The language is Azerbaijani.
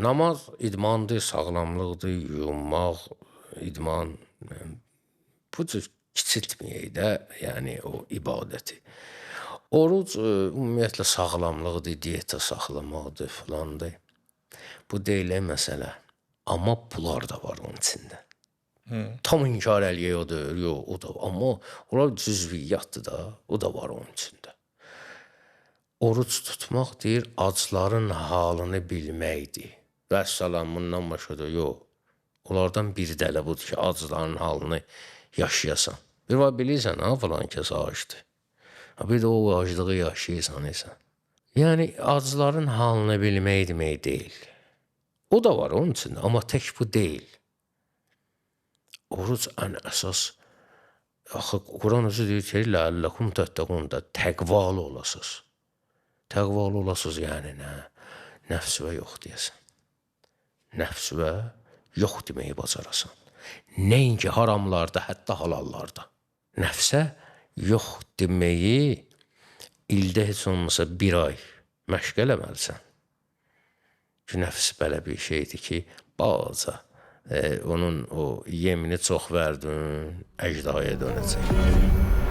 Namaz idmandır, sağlamlıqdır, yuyunmaq, idman. Bu cür kiçiltməyək də, yəni o ibadəti. Oruc ümumiyyətlə sağlamlıqdır, dieta saxlamaqdır, filandır. Bu deyil məsələ. Amma bunlar da var onun içində. Tam inkar eləyək o deyil, yox, o da. Amma onlar cüzviyyatdır da, o da var onun içində. Oruc tutmaq deyir, acların halını bilməkdir. Vəssalam, bundan başqa da yox. Onlardan biri də elə budur ki, acların halını yaşayasan. Bir var bilirsən, ha, filan kəs acdır. Ha, bir də o aclığı yaşayırsan, sən. Yəni, acların halını bilmək demək deyil. O da var onun içində, amma tək bu deyil. Oruc ən əsas, axı Quran özü deyir ki, ləəlləkum təttəqun da, təqvalı olasınız. Təqvalı olasınız, yəni nə? Nəfsvə yox deyəsən. Nəfsvə yox deməyi bacarasan. Nəinki haramlarda, hətta halallarda. Nəfsə yox deməyi ildə heç olmasa bir ay məşq eləməlisən. Ki, nəfs belə bir şeydir ki, balaca onun o yemini çox verdin, əjdahaya dönəcək.